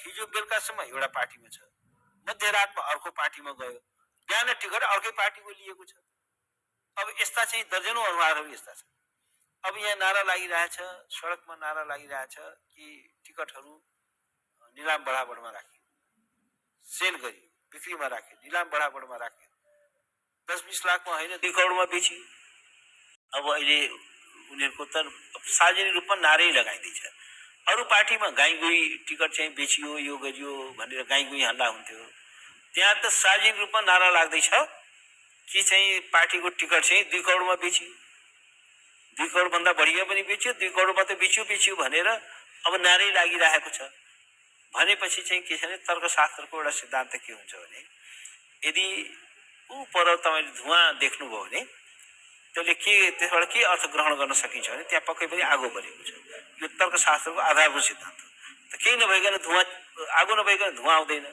हिजो बेलुकासम्म एउटा पार्टीमा छ, मध्यरातमा अर्को पार्टीमा गयो, बिहान टिकट अर्कै पार्टीको लिएको छ। अब यस्ता चाहिँ दर्जनौं अनुहारहरू यस्ता छन्। अब यहाँ नारा लागिरहेछ, सडकमा नारा लागिरहेछ कि टिकटहरू निलाम बढाबढमा राख्यो, सेल गरियो, बिक्रीमा राख्यो, निलाम बढाबढमा राख्यो, 10-20 लाखमा होइन 2 करोडमा बेच्यो। अब अहिले उनीहरूको त सार्वजनिक रूपमा नारै लगाइदिन्छ। अरू पार्टीमा गाईगुई टिकट चाहिँ बेचियो, यो गरियो भनेर गाईगुई हल्ला हुन्थ्यो। त्यहाँ त सार्वजनिक रूपमा नारा लाग्दैछ कि चाहिँ पार्टीको टिकट चाहिँ 2 करोडमा बेचियो, 2 करोडभन्दा बढीमा पनि बेच्यो, 2 करोडमा त बेच्यो भनेर अब नारै लागिरहेको छ। भनेपछि चाहिँ के छ भने तर्कशास्त्रको एउटा सिद्धान्त के हुन्छ भने यदि ऊ पर तपाईँले धुवाँ देख्नुभयो भने त्यसले त्यसबाट के अर्थ ग्रहण गर्न सकिन्छ भने त्यहाँ पक्कै पनि आगो बलेको छ। यो तर्कशास्त्रको आधारभूत सिद्धान्त हो। त केही नभइकन धुवाँ, आगो नभइकन धुवाँ आउँदैन।